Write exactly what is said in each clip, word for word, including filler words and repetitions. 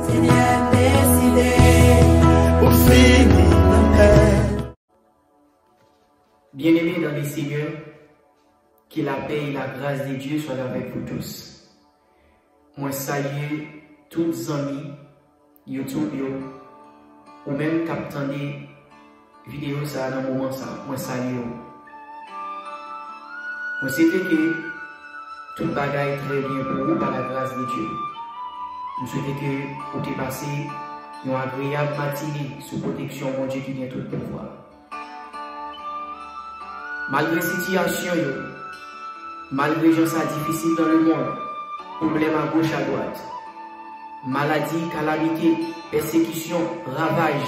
Senyè deside pou fini nan pè. Bien-aimés dans le Seigneur, que la paix et la grâce de Dieu soient avec vous tous. Mwen salye tout zanmi YouTube yo, ou menm k ap tande videyo sa a nan moman sa a, mwen salye w. Mwen swete ke tout bagay trè byen pou ou pa la gras de Dye. Mwen swete ke ou te pase yon agreyab matine sou pwoteksyon Bondye ki gen tout pouvwa. Malgre sitiyasyon yo, malgre jan sa difisil nan lemonn, pwoblèm agoch adwat, maladi, kalamite, pèsekisyon, ravaj,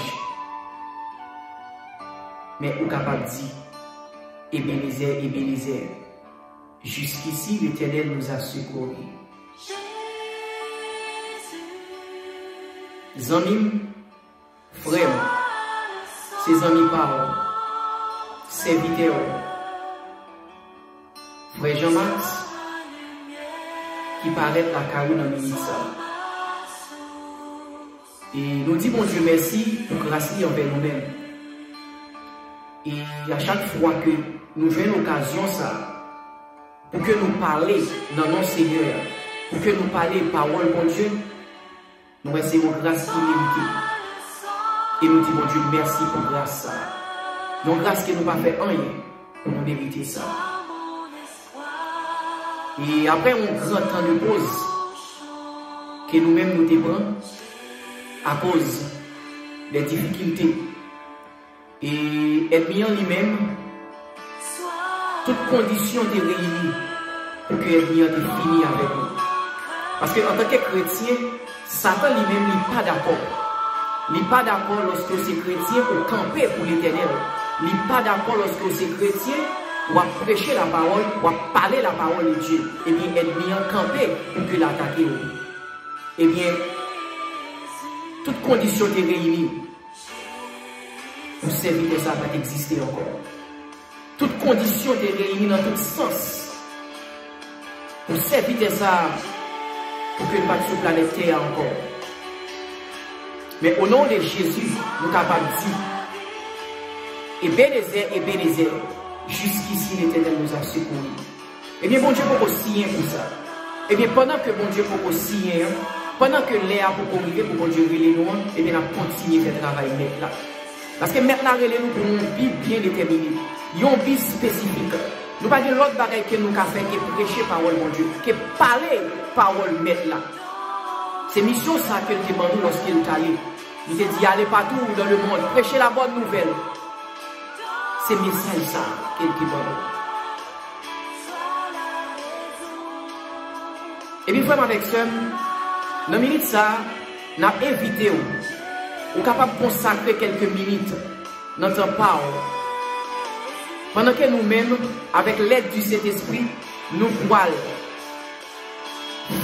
men ou kapab di, Ebenezè, Ebenezè, jusqu'ici l'Éternel nous a secourus. Zanmi m, frè m, se zanmi pa w, sèvitè w, frè Jean Max, ki parèt lakay ou nan minit sa a. E nou di Bondye mèsi pou gras li anvè nou menm. E a chak fwa ke nou jwenn okazyon sa a, pou ke nou pale nan non Senyè a, pou ke nou pale pawòl Bondye, nou wè se yon gras ki merite. E nou di Bondye mèsi pou gras sa a. Yon gras ke nou pa fè anyen pou nou merite sa. E apre yon gran tan de poz ke nou menm nou te pran akoz de difikilte, e ènmi an li menm, tout kondisyon te reyini pou ke ènmi an te fini avèk nou. Paske antanke kretyen, Satan li menm li pa dakò. Li pa dakò lòske w se kretyen ou kanpe pou Letènèl. Li pa dakò lòske w se kretyen, w ap preche lapawòl, w ap pale lapawòl de Dye. Ebyen, ènmi an kanpe pou ke l atake w. Ebyen, tout kondisyon te reyini pou sèvitè sa a pa t egziste ankò. Tout kondisyon te reyini nan tout sans pou sèvitè sa a, pou ke l pa t sou planèt tè a ankò. Men o non de Jezi, nou kapab di, Ebenezè, Ebenezè, jusqu'ici l'Éternel nous a secourus. Ebyen, Bondye poko siyen pou sa. Ebyen, pandan ke Bondye poko siyen an, pandan ke lè a poko rive pou Bondye rele nou an, ebyen, n ap kontinye fè travay Mèt la. Paske Mèt la rele nou pou yon bi byen detèmine, yon bi espesifik. Nou pa gen lòt bagay ke nou ka fè ke preche pawòl Bondye, ke pale pawòl Mèt la. Se misyon sa ke l te ban nou lòske l t ale. Li te di, allez partout dans le monde, prêchez la bonne nouvelle. Se mesaj sa ke l te ban nou. Epi frè m avèk sè m, nan minit sa a, n ap envite w, ou kapab konsakre kèlke minit nan tan pa w, pandan ke nou menm, avèk lèd di Sentespri, nou pral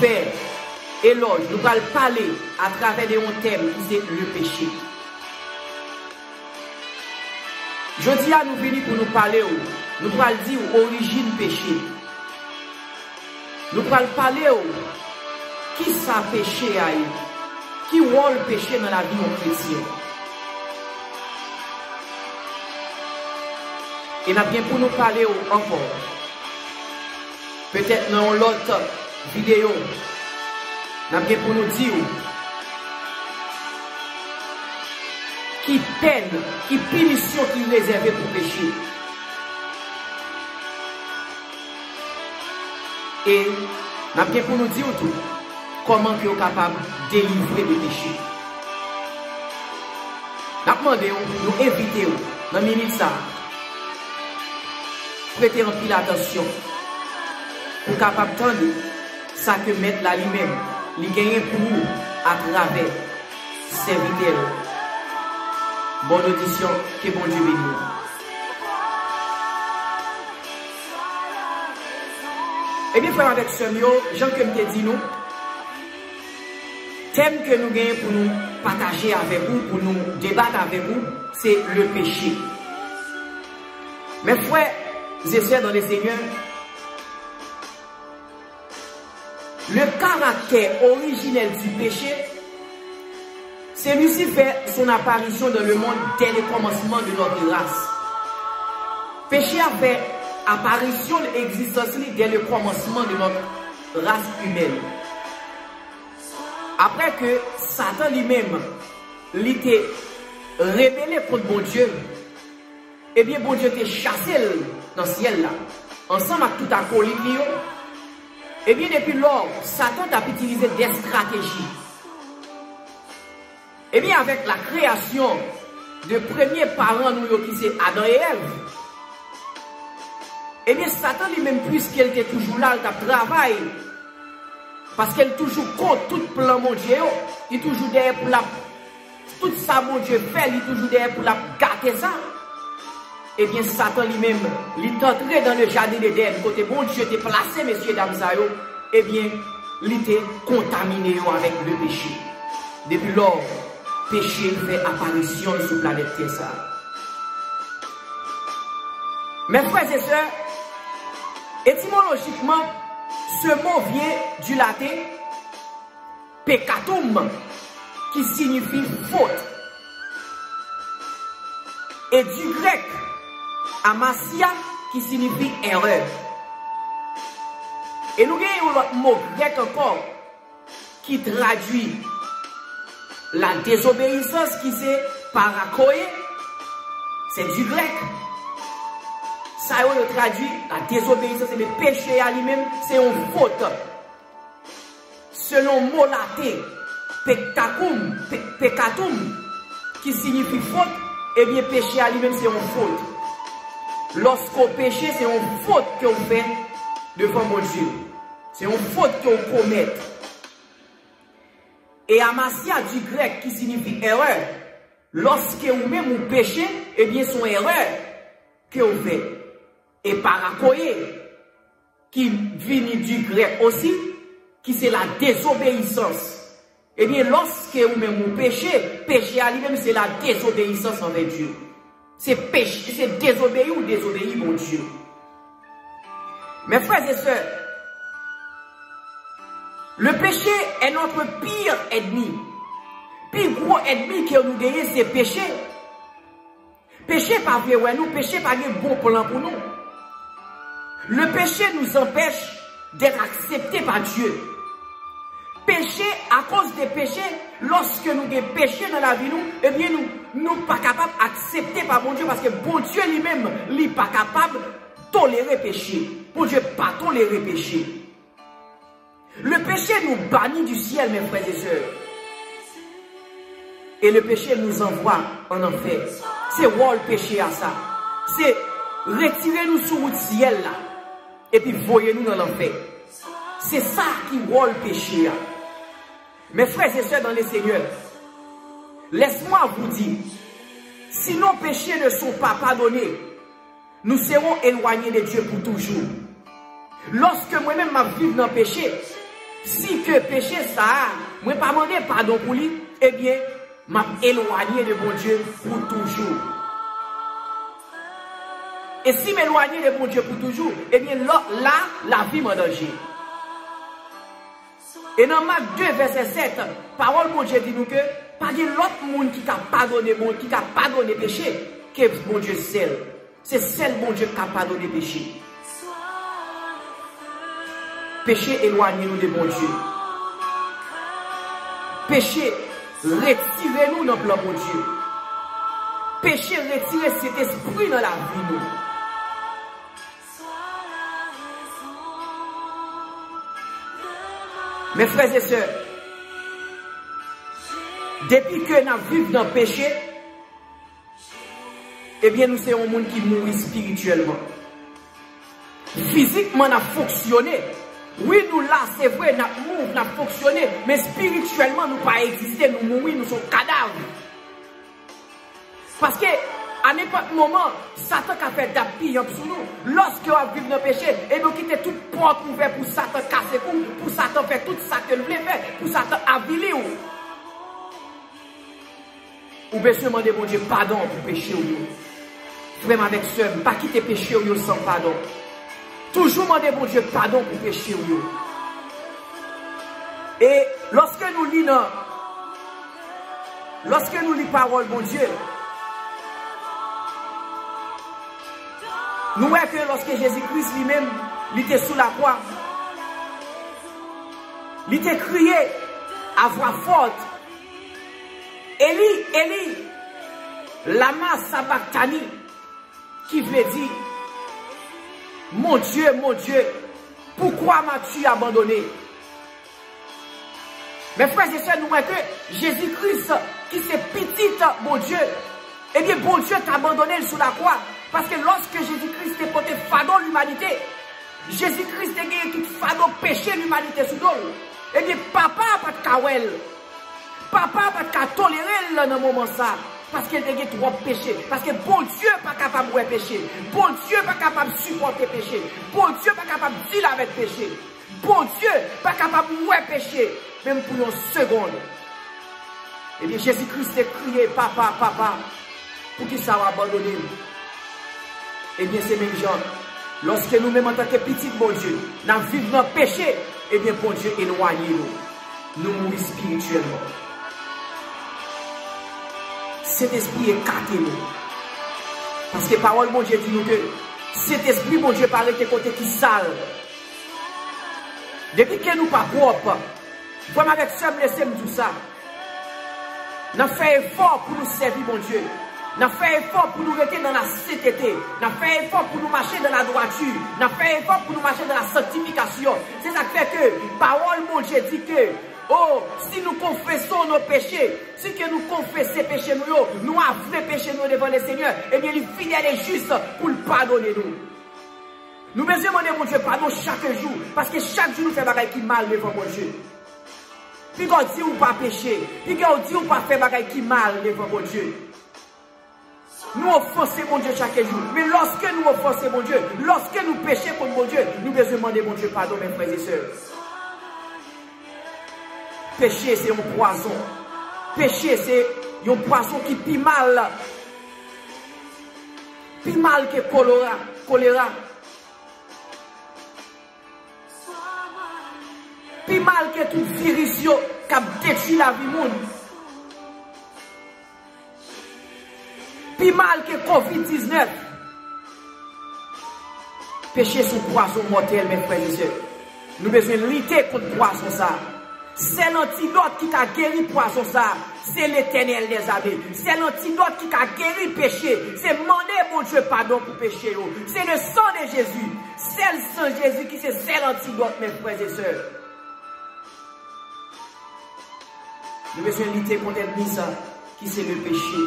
fè elòj, nou pral pale atravè de yon tèm ki se le péché. Jodi a, nou vini pou nou pale w, nou pral di w orijin peche. Nou pral pale w ki sa peche a ye, ki wòl peche nan lavi yon kretyen. E n ap gen pou nou pale w ankò. Petèt nan yon lòt videyo, n ap gen pou nou di w ki pèn, ki pinisyon ki rezève pou peche. E n ap gen pou nou di w tou kòman ke w kapab delivre de peche. N ap mande w, nou envite w nan minit sa a, prete anpil atansyon pou w kapab tande sa ke Mèt la li menm, li genyen pou ou atravè sèvitè l. Bòn odisyon, ke Bondye beni w. Ebyen, frè m avèk sè m yo, jan ke m te di nou, tèm ke nou genyen pou nou pataje avèk ou, pou nou debat avèk ou, se le péché. Mes frères et sœurs dans le Seigneur, le caractère originel du péché, C'est Lucifer, son apparition dans le monde dès le commencement de notre race. Peche a fè aparisyon egzistans li dès le commencement de notre race humaine. Apre ke Satan li menm, li te rebele kont Bondye, ebyen, Bondye te chase l nan syèl la, ansanm ak tout akolit li yo. Ebyen, depi lò, Satan t ap itilize de estrateji. Ebyen, avèk la kreyasyon de premye paran nou yo ki se Adan e Èv, ebyen, Satan li menm, piske l te toujou la, l t ap travay, paske l toujou kont tout plan Bondye yo, li toujou dèyè pou l ap, tout sa Bondye fè, li toujou dèyè pou l ap gate sa. Ebyen, Satan li menm, li t antre dans le jardin d'Éden, kote Bondye te plase mesye dam sa yo, ebyen, li te kontamine yo avèk le peche. Depi lò, peche fè aparisyon l sou planèt tè sa a. Mes frères et sœurs, étymologiquement, ce mot vient du latin peccatum, qui signifie faute, et du grec amasia, qui signifie erreur. E nou gen yon lòt mo grèk ankò ki tradui la désobéissance, ki se parakoye, c'est du grec. Sa yo, yo tradui la désobéissance, ebyen, peche a li menm, se yon fot. Selon mo laten, pectatum, pe-, peccatum, ki siyifi fot, ebyen, peche a li menm se yon fot. Lòske w peche, se yon fot ke w fè devan Bondye. Se yon fot ke w komèt. E amasia di grèk ki siyifi erè, lòske ou menm ou peche, ebyen, se yon erè ke w fè. E parakoye, ki vini di grèk osi, ki se la désobéissance. Ebyen, lòske ou menm ou peche, peche a li menm se la désobéissance envè Dye. Se peche, se désobéir ou désobéir Bondye. Mes frères et sœurs, le péché est notre pire ennemi. Pi gwo ènmi ke nou genyen se peche. Peche pa vle wè nou, peche pa gen bon plan pou nou. Le péché nous empêche d'être acceptés par Dieu. Peche, akoz de peche, lòske nou gen peche nan lavi nou, ebyen nou, nou pa kapab aksepte pa Bondye, paske Bondye li menm, li pa kapab tolere peche. Bondye pa tolere peche. Le péché nous bannit du ciel, mes frères et sœurs. Et le péché nous envoie en enfer. Se wòl peche a sa. Se retire nou sou wout syèl la, epi voye nou nan lanfè. Se sa ki wòl peche a. Mes frères et sœurs dans le Seigneur, laisse-moi vous dire, si nos péchés ne sont pas pardonnés, nous serons éloignés de Dieu pour toujours. Lòske mwen menm m ap viv nan peche, si ke peche sa a, mwen pa mande padon pou li, ebyen, m ap elwanye de Bondye pou toujou. E si m elwanye de Bondye pou toujou, ebyen, lò, la, lavi m an danje. E nan Mak de vèsè sèt, pawòl Bondye di nou ke pa gen lòt moun ki ka padone Bon-, ki ka padone peche ke Bondye sèl. Se sèl Bondye ki ka padone peche. Peche elwanye nou de Bondye. Peche retire nou nan plan Bondye. Peche retire Sentespri nan lavi nou. Mes frères et sœurs, depi ke n ap viv nan peche, ebyen, nou se yon moun ki mouri espirityèlman. Fizikman, n ap fonksyone. Wi, nou la, se vre, n ap mouv, n ap fonksyone, men espirityèlman, nou pa egziste, nou mouri, nou se yon kadav. Paske, a nenpòt moman, Satan ka fè dap piyanp sou nou. Lòske w ap viv nan peche, ebyen, w kite tout pòt ouvè pou Satan kase kou w, pou Satan fè tout sa ke l vle fè, pou Satan avili w. Ou bezwen mande Bondye padon pou peche w yo. Frè m avèk sè m, pa kite peche w yo san padon. Toujou mande Bondye padon pou peche w yo. E lòske nou li nan, Lòske nou li pawòl Bondye, nou wè ke lòske Jezi Kris li menm, li te sou lakwa, li te kriye a vwa fòt, Eli, Eli, lama sabaktani, ki vle di, Mon Dieu, mon Dieu, pourquoi m'as-tu abandonné? Men frè e sè, nou wè ke Jezi Kris, ki se pitit Bondye, ebyen, Bondye t abandone l sou lakwa. Paske lòske Jezi Kris te pote fado limanite, Jezi Kris te genyen tout fado peche limanite sou do l. Ebyen, Papa a pa t ka wè l. Papa a pa t ka tolere l nan moman sa. Paske l te gen twòp peche. Paske Bondye pa kapab wè peche. Bondye pa kapab sipòte peche. Bondye pa kapab deal avèk peche. Bondye pa kapab wè peche, menm pou yon segonn. Ebyen, Jezi Kris te kriye, Papa, Papa, poukisa w abandone m? Ebyen, se menm jan, lòske nou menm antanke pitit Bondye, n ap viv nan peche, ebyen, Bondye elwanye nou. Nou mouri espirityèlman. Sentespri ekate nou. Paske pawòl Bondye di nou ke Sentespri Bondye pa rete kote ki sal. Depi ke nou pa pwòp, frè m avèk sè m, lese m di w sa. N ap fè efò pou nou sèvi Bondye. N ap fè efò pou nou rete nan lasentete. N ap fè efò pou nou mache nan ladwati. N ap fè efò pou nou mache nan lasantifikasyon. Se sa k fè ke pawòl Bondye di ke, o, si nou konfese nos péchés, si ke nou konfese peche nou yo, nou avwe peche nou yo devan Lesenyè, ebyen, li fidèl e jis pou l padone nou. Nou bezwen mande Bondye padon chak jou, paske chak jou nou fè bagay ki mal devan Bondye. Piga w di ou pa peche, piga w di ou pa fè bagay ki mal devan Bondye. Nou ofanse Bondye chak jou. Men lòske nou ofanse Bondye, lòske nou peche kont Bondye, nou bezwen mande Bondye padon, men frè e sè. Peche se yon pwazon. Peche se yon pwazon ki pi mal. Pi mal ke kolera, kolera. Pi mal ke tout viris yo k ap detwi lavi moun. Pi mal ke kovid diznèf. Peche se yon pwazon mòtèl, men frè e sè. Nou bezwen lite kont pwazon sa a. Sèl antidòt ki ka geri pwazon sa a, se Letènèl dèzame. Sèl antidòt ki ka geri peche, se mande Bondye padon pou peche yo. Se le sang de Jésus. Sèl san Jezi ki se sèl antidòt, men frè e sè. Nou bezwen lite kont ènmi sa, ki se le peche.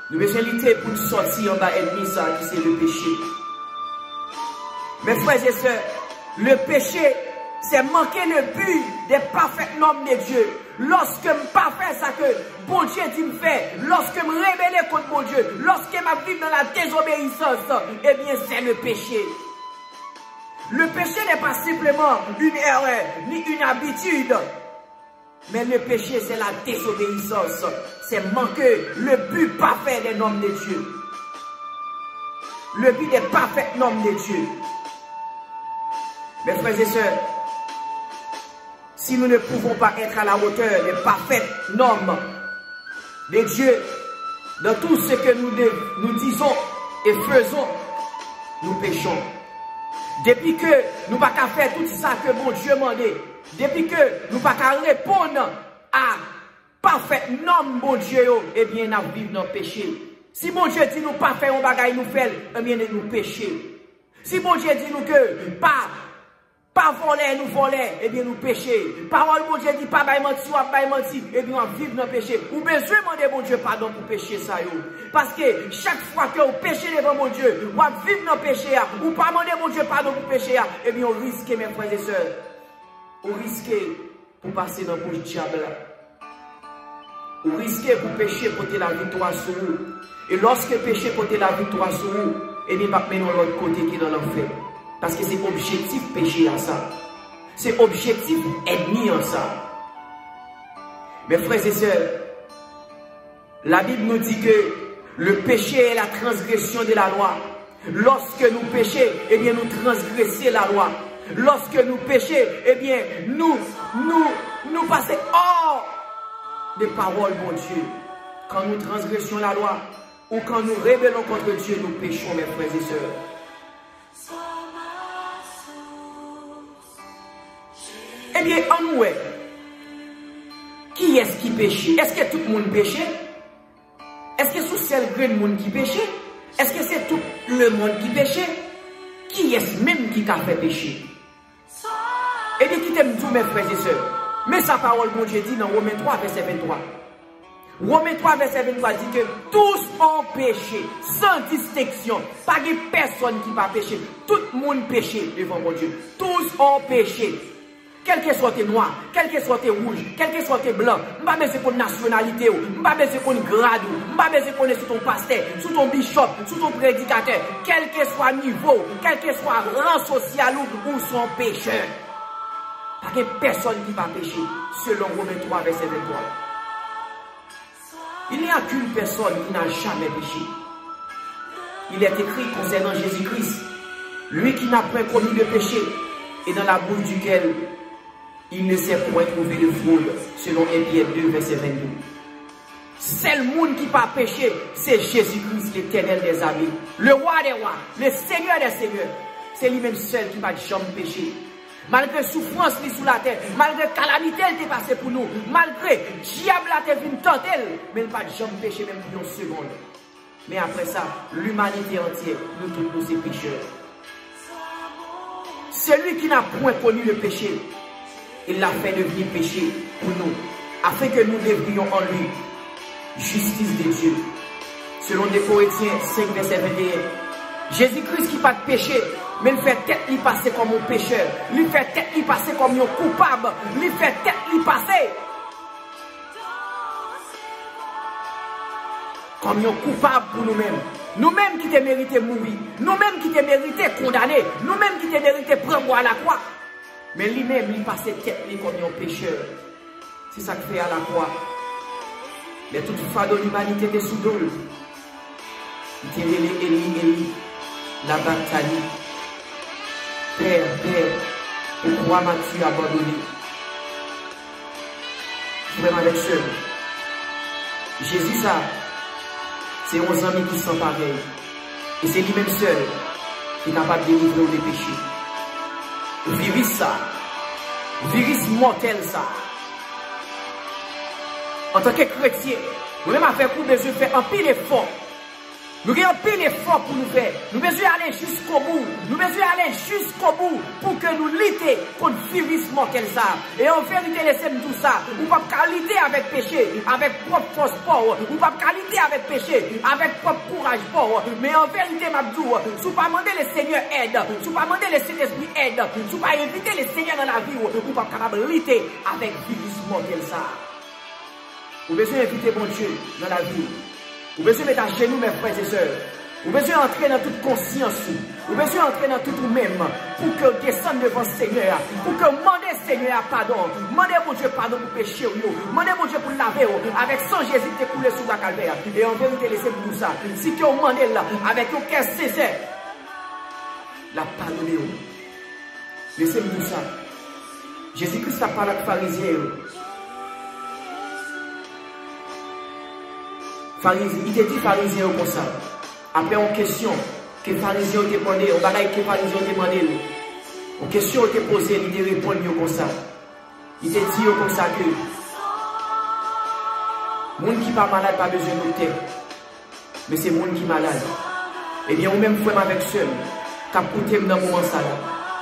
Nou bezwen lite pou n sòti anba ènmi sa, ki se le peche. Men frè e sè, le péché, c'est manquer le but des parfaits hommes de Dieu. Lòske m pa fè sa ke Bondye di m fè, lòske m rebele kont Bondye, lòske m ap viv nan la désobéissance, ebyen, c'est le péché. Le péché n'est pas simplement une erreur, ni une habitude. Mais le péché, c'est la désobéissance. C'est manquer le but parfait d'un homme de Dieu. Le but des parfaits hommes de Dieu. Mes frères et sœurs, si nous ne pouvons pas être à la hauteur des parfaits hommes de Dieu, dans tout ce que nous, de- nous disons et faisons, nous péchons. Depi ke nou pa ka fè tout sa ke Bondye mande, depi ke nou pa ka reponn a pafè nòm Bondye yo, ebyen, n ap viv nan peche. Si Bondye di nou pa fè yon bagay, nou fè l, ebyen, nou peche. Si Bondye di nou ke pa, pa vòlè, nou vòlè, ebyen, nou peche. Pawòl Bondye di pa bay manti, w ap bay manti, ebyen, w ap viv nan peche. Ou bezwen mande Bondye padon pou peche sa yo. Paske chak fwa ke w peche devan Bondye, w ap viv nan peche a, ou pa mande Bondye padon pou peche a, ebyen, w riske, men frè e sè, ou riske pou pase nan bouch dyab la. Ou riske pou peche pote laviktwa sou ou. E lòske peche pote laviktwa sou ou, ebyen, p ap mennen w lòt kote ke nan lanfè. Paske se objektif peche a sa. Se objektif ènmi an sa. Men frè e sè, Labib nou di ke le péché est la transgression de la loi. Lòske nou peche, ebyen, nou transgrese lalwa. Lòske nou peche, ebyen, nou, nou, nou pase hors de pawòl Bondye. Quand nous transgressions la loi, ou quand nous rébellons contre Dieu, nous péchons, mes frères et sœurs. Ebyen, ann wè. Kiyès ki peche? Èske tout moun peche? Èske se yon sèl grenn moun ki peche? Èske se tout lemonn ki peche? Kiyès menm ki ka fè peche? Ebyen, kite m di w, mes frères et sœurs, men sa pawòl Bondye di nan Women twa, vèsè venntwa. Women twa, vèsè venntwa di ke tous ont péché, sans distinction. Pa gen pèsonn ki pa peche. Tout moun peche devan Bondye. Tous ont péché. Kèlkeswa w te nwa, kèlkeswa w te wouj, kèlkeswa w te blan, m pa bezwen konn nasyonalite w, m pa bezwen konn grad ou, m pa bezwen konnen si w te yon pastè, si w te yon bishop, si w te yon predikatè, kèlkeswa nivo w, kèlkeswa ran sosyal ou, ou se yon pechè. Pa gen pèsonn ki pa peche, selon Women twa, vèsè venntwa. Il n'y a qu'une personne qui n'a jamais péché. Il est écrit concernant Jésus-Christ, lui qui n'a point commis de péché et dans la bouche duquel il ne s'est point trouvé de fraude, selon un Pierre deux, vèsè venndou. Sèl moun ki pa peche, se Jezi Kris, Letènèl dèzame, le Wa dè wa, le Senyè dè senyè. Se li menm sèl ki pa t janm peche. Malgre soufrans li sou latè, malgre kalamite l te pase pou nou, malgre dyab la te vin tante l, men l pa t janm peche menm pou yon segonn. Men apre sa, limanite antyè, nou tout nou se pechè. Celui qui n'a point connu le péché, il l'a fait devenir péché pour nous, afin que nous devenions en lui justice de Dieu. Selon de Korentyen senk, vèsè venteyen, Jezi Kris ki pa t peche, men l fè tèt li pase kòm yon pechè, li fè tèt li pase kòm yon koupab, li fè tèt li pase kòm yon koupab pou nou menm. Nou menm ki te merite mouri, nou menm ki te merite kondane, nou menm ki te merite pran bwa lakwa. Men li menm, li pase tèt li kòm yon pechè. Se sa k fè alakwa, lè tout fado limanite te sou do l, li te rele Eli, Eli, lama sabakitani? Pè, Pè, pourquoi m'as-tu abandonné? Frè m avèk sè m, Jezi sa, se yon zanmi ki san parèy. E se li menm sèl ki kapab delivre w de peche. Viris sa, viris mòtèl sa, antanke kretyen, mwen menm avèk ou bezwen fè anpil efò. Nou gen anpil efò pou nou fè. Nou bezwen ale jiskobou. Nou bezwen ale jiskobou pou ke nou lite kont viris mòtèl sa. E an verite, lese m di w sa, ou p ap ka lite avèk peche avèk pwòp fòs pa w. Ou p ap ka lite avèk peche avèk pwòp kouraj pa w. Men an verite, m ap di w, si w pa mande Lesenyè èd, si w pa mande Lesentespri èd, si w pa envite Lesenyè nan lavi w, ou p ap kapab lite avèk viris mòtèl sa. Ou bezwen envite Bondye nan lavi w. Ou bezwen met ajenou, mes frères et sœurs. Ou bezwen antre nan tout konsyans ou. Ou bezwen antre nan tout ou menm pou ke w desann devan Senyè a, pou ke w mande Senyè a padon. Mande Bondye padon pou peche w yo. Mande Bondye pou l lave w avèk san Jezi ki te koule sou bwa Kalvè a. E an verite, lese m di w sa, si ke w mande l avèk yon kè sensè, l ap padone w. Lese m di w sa. Jezi Kris t ap pale ak Farizyen yo. Fariz-, li te di Farizyen yo konsa, apre yon kesyon ke Farizyen yo te mande, yon bagay ke Farizyen yo te mande l, yon kesyon yo te poze, li te reponn yo konsa. Li te di yo konsa ke moun ki pa malad pa bezwen doktè. Men se moun ki malad. Ebyen, ou menm frè m avèk sè m k ap koute m nan moman sa la,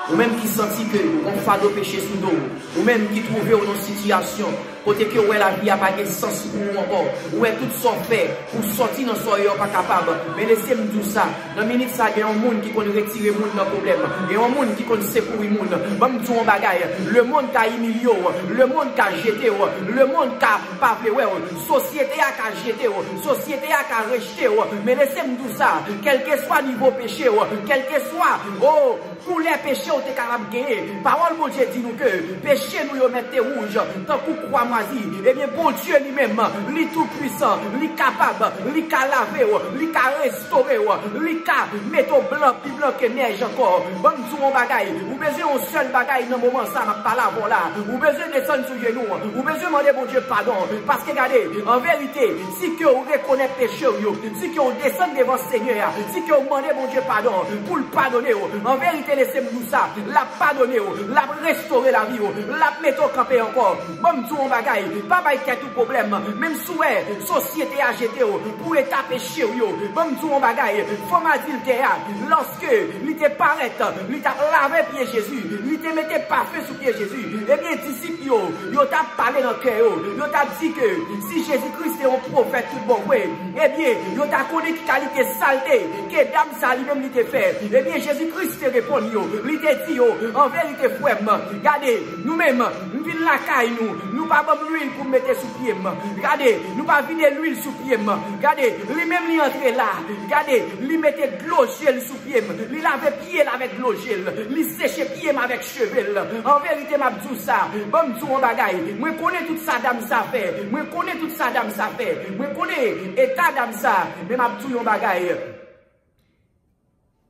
ou menm ki santi ke ou gon fado peche sou do w, ou menm ki twouve w nan sitiyasyon kote ke w wè lavi a pa gen sans pou ou ankò, ou wè tout sa w fè pou sòti nan sa w ye a w pa kapab, men lese m di w sa, nan minit sa gen yon moun ki konn retire moun nan pwoblèm, gen yon moun ki konn sekouri moun. Ban m di w yon bagay, lemonn ka imilye w, lemonn ka jete w, lemonn ka pa vle wè w, sosyete a ka jete w, sosyete a ka rejte w. Men lese m di w sa, kèlkeswa nivo peche w, kèlkeswa, o, koulè peche w te kapab genyen, pawòl Bondye di nou ke peche nou yo mèt te wouj tankou kwa Swazi, ebyen, Bondye li menm, li tou pwisan, li kapab, li ka lave w, li ka restore w, li ka mete w blan, pi blan ke nèj ankò. Ban m di w yon bagay, ou bezwen yon sèl bagay nan moman sa m ap pale avè w la. Ou bezwen desann sou jenou w, ou bezwen mande Bondye padon. Paske gade, an verite, si ke w rekonèt peche w yo, si ke w desann devan Senyè a, si ke w mande Bondye padon pou l padone w, an verite, lese m di w sa, l ap padone w, l ap restore lavi w, l ap mete w kanpe ankò. Ban m di w yon bagay, pa bay tèt ou pwoblèm, menm si w wè sosyete a jete w pou eta peche w yo. Ban m di w yon bagay, fanm adiltè a, lòske li te parèt, li t ap lave pye Jezi, li te mete pafen sou pye Jezi, ebyen, disip yo, yo t ap pale nan kè yo, yo t ap di ke si Jezi Kris se yon pwofèt tout bon vre, ebyen, yo ta konnen ki kalite salte ke dam sa li menm li te fè. Ebyen, Jezi Kris te reponn yo, li te di yo, an verite, frè m, gade, nou menm, m vin lakay nou, nou pa ban m lwil pou m mete sou pye m. Gade, nou pa vide lwil sou pye m. Gade, li menm li antre la. Gade, li mete dlo je l sou pye m. Li lave pye l avèk dlo je l. Li seche pye m avèk cheve l. An verite, m ap di w sa. Ban m di w yon bagay. Mwen konnen tout sa dam sa fè. Mwen konnen tout sa dam sa fè. Mwen konnen eta dam sa. Men m ap di w yon bagay.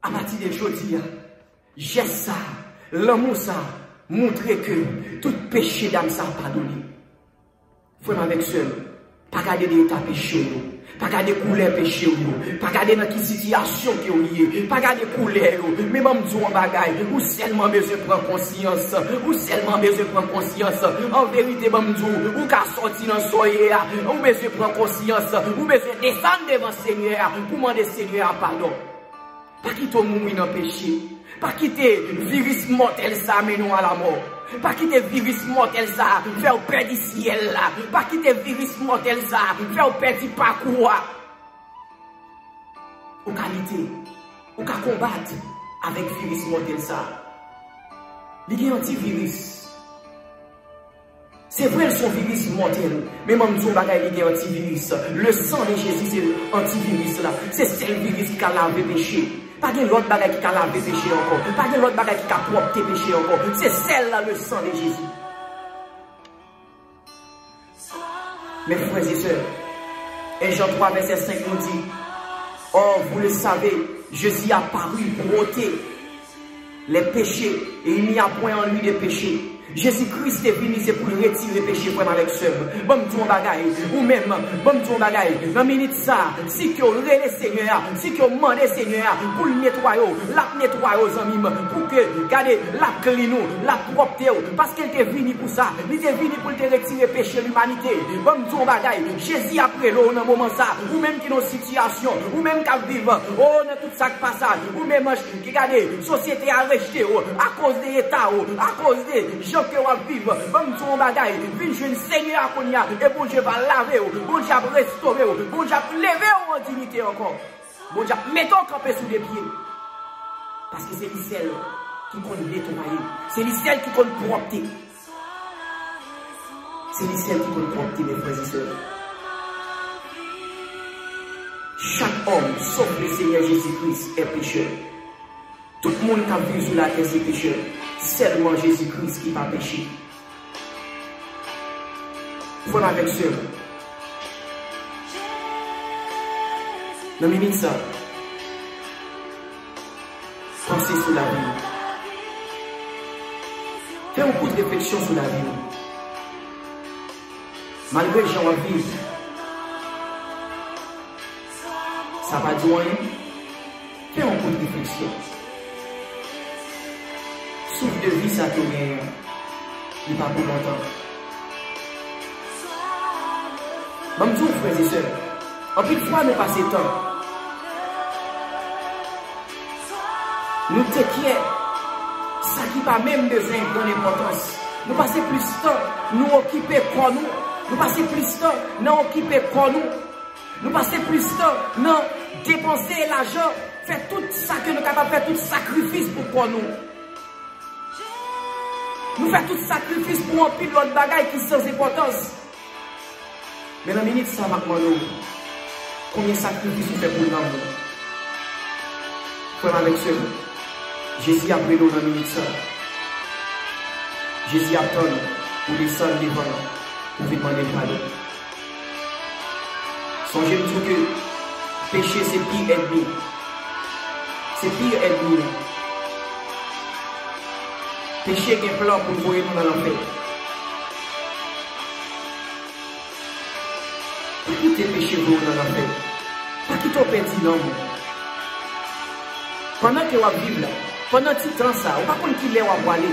Apati de jodi a, jès sa, lanmou sa, montre ke tout peche dam sa padone. Frè m avèk sè m, pa gade de eta peche w yo. Pa gade koulè peche w yo. Pa gade nan ki sitiyasyon ke w ye. Pa gade koulè yo. Men ban m di w yon bagay. Ou sèlman bezwen pran konsyans. Ou sèlman bezwen pran konsyans. An verite, ban m di w, ou ka sòti nan sa w ye a. Ou bezwen pran konsyans. Ou bezwen desann devan Senyè a pou mande Senyè a padon. Pa kite w mouri nan peche. Pa kite viris mòtèl sa a mennen w a lamò. Pa kite viris mòtèl sa a fè w pèdi syèl la. Pa kite viris mòtèl sa a fè w pèdi pakou a. Ou ka lite, ou ka konbat avèk viris mòtèl sa a. Li gen antiviris. Se vre, l se yon viris mòtèl, men ban m di w yon bagay, li gen antiviris. Le sang de Jésus se antiviris la. Se sèl viris ki ka lave peche. Pa gen lòt bagay ki ka lave peche ankò. Pa gen lòt bagay ki ka pwòpte peche ankò. Se sèl le sang de Jésus. Mes frères et sœurs, un Jean trois verset cinq nous dit, Or, vous le savez, Jésus apparut pour ôter les péchés, et il n'y a point en lui de péché. Jezi Kris te vini, se pou l retire peche, frè m avèk sè m. Ban m di w yon bagay, ou menm, ban m di w yon bagay, nan minit sa, si ke w rele Senyè a, si ke w mande Senyè a pou l netwaye w, l ap netwaye w, zanmi m, pou ke, gade, l ap klin ou, l ap pwòpte w, paske l te vini pou sa, li te vini pou l te retire peche limanite. Ban m di w yon bagay, Jezi ap rele w nan moman sa, ou menm ki nan yon sitiyasyon, ou menm k ap viv, o, nan tout sa k pa sa, ou menm ki gade, sosyete a rejte w akoz de eta w, akoz de jan ke w ap viv. Ban m di w yon bagay, vin jwenn Senyè a kounye a, e Bondye va lave w, Bondye ap restore w, Bondye ap leve w an diyite ankò. Bondye ap mete w kanpe sou de pye. Paske se li sèl ki konn netwaye, se li sèl ki konn pwòpte. Se li sèl ki konn pwòpte, mes frères et sœurs. Chaque homme, sauf le Seigneur Jésus-Christ, est pécheur. Tout moun k ap viv sou latè se pechè. Sèlman Jezi Kris ki pa peche. Frè m avèk sè m, nan minit sa, panse sou lavi w. Fè yon kout refleksyon sou lavi w. Malgre jan w ap viv, sa pa di w anyen. Fè yon kout refleksyon. Souf de vi sa ke w genyen an, li pa pou lontan. Ban m di w, frè e sè, anpil fwa nou pase tan. Nou take care sa ki pa menm bezwen grann enpòtans. Nou pase plis tan nou okipe kò nou. Nou pase plis tan nan okipe kò nou. Nou pase plis tan nan depanse lajan, fè tout sa ke nou kapab, fè tout sakrifis pou kò nou. Nou fè tout sakrifis pou anpil lòt bagay ki san enpòtans. Men nan minit sa, m ap mande w, konbyen sakrifis ou fè pou nanm ou? Frè m avèk sè m, Jezi ap rele w nan minit sa. Jezi ap tann ou desann devan l. Ou vin mande l padon. Sonje m di w ke peche se pi ènmi. Se pi ènmi nou. Peche gen plan pou l voye nou nan lanfè. Pa kite peche voye w nan lanfè. Pa kite w pèdi nanm ou. Pandan ke w ap viv la, pandan ti tan sa, ou pa konn kilè w ap prale.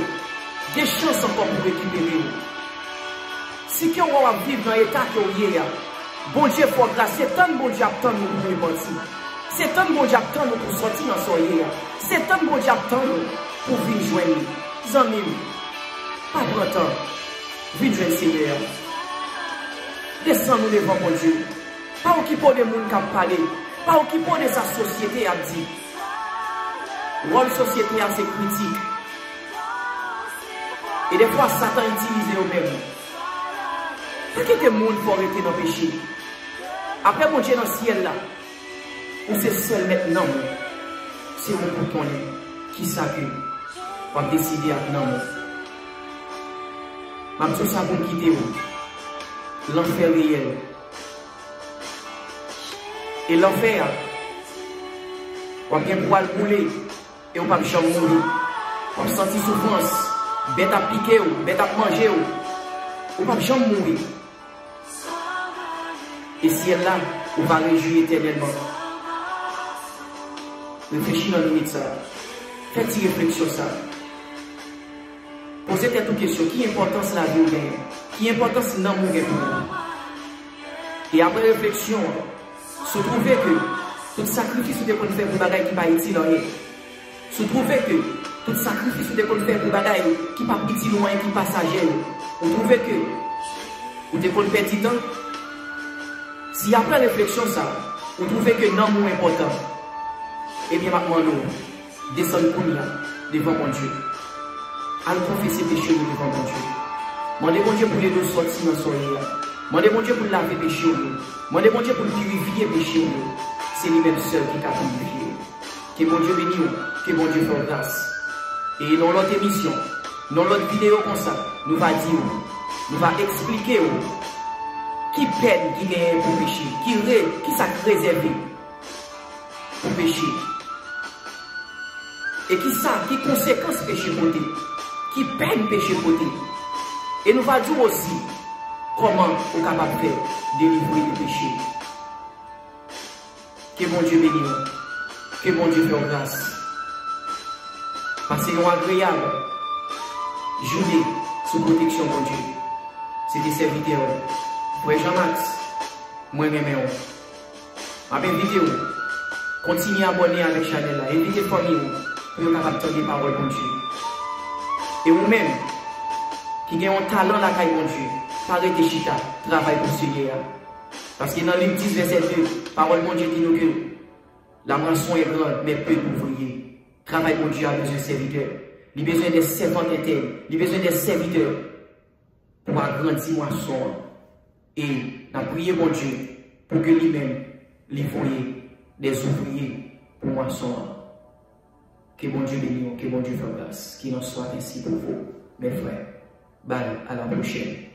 Gen chans ankò pou w rekipere w. Si ke w wè w ap viv nan eta ke w ye a, Bondye fè w gras, se tann Bondye ap tann ou pou w repanti. Se tann Bondye ap tann ou pou w sòti nan sa w ye a. Se tann Bondye ap tann ou pou w vin jwenn li. Zanmi m, pa pran tan. Vin jwenn Senyè a. Desann ou devan Bondye. Pa okipe w de moun k ap pale. Pa okipe w de sa sosyete ap di. Wòl sosyete a se kritik. E defwa, Satan itilize yo menm. Pa kite moun fè w rete nan peche. Apre Bondye nan syèl la, ou se sèl mèt nanm ou. Se ou pou konnen kisa ke w ap deside ak nanm ou. M ap di w sa pou m kite w. Lanfè reyèl. E lanfè a, w ap gen pou w al boule. E ou p ap janm mouri. W ap santi soufrans. Bèt ap pike w, bèt ap manje w. Ou p ap janm mouri. E syèl la, ou va rejwi etènèlman. Reflechi nan minit sa a. Fè ti refleksyon sa a. Poze tèt ou kesyon, ki enpòtans lavi w genyen? Ki enpòtans nanm ou gen pou ou? E apre refleksyon an, si w twouve ke tout sakrifis ou te konn fè pou bagay ki pa itil anyen, si w twouve ke tout sakrifis ou te konn fè pou bagay ki p ap itil ou anyen, ki pasaje yo, ou twouve ke ou te konn pèdi tan, si apre refleksyon sa a, ou twouve ke nanm ou enpòtan, ebyen, m ap mande w, desann kounye a devan Bondye. Al konfese peche w yo devan Bondye. Mande Bondye pou l ede w sòti nan sa w ye a. Mande Bondye pou l lave peche w yo. Mande Bondye pou l pirifye peche w yo. Se li menm sèl ki ka pirifye. Ke Bondye beni w. Ke Bondye fè w gras. E nan yon lòt emisyon, nan yon lòt videyo konsa, nou va di w, nou va eksplike w ki pèn ki genyen pou peche, ki re, ki sa k rezève pou peche. E ki sa ki konsekans peche pote? Ki pèn peche pote? E nou va di w osi kòman ou kapab fè delivre de peche. Ke Bondye beni w. Ke Bondye fè w gras. Pase yon agreyab jounen sou pwoteksyon Bondye. Se te sèvitè w, Frè Jean Max, mwen renmen w. M ap envite w kontinye abòne avèk chanèl la. Envite fanmi w pou yo kapab tande pawòl Bondye. E ou menm ki gen yon talan lakay Bondye, pa rete chita, travay pou Senyè a. Paske nan Lik dis vèsè de, pawòl Bondye di nou ke la moisson est grande, mais peu d'ouvriers. Travay Bondye a bezwen sèvitè. Li bezwen de sèvant entèn. Li bezwen de sèvitè pou agrandi mwason an. E n ap priye Bondye pou ke li menm, li voye de ouvriye pou mwason an. Ke Bondye beni w, ke Bondye fè w gras. Qu'il en soit ainsi pour vous, mes frères. Bye, à la prochaine.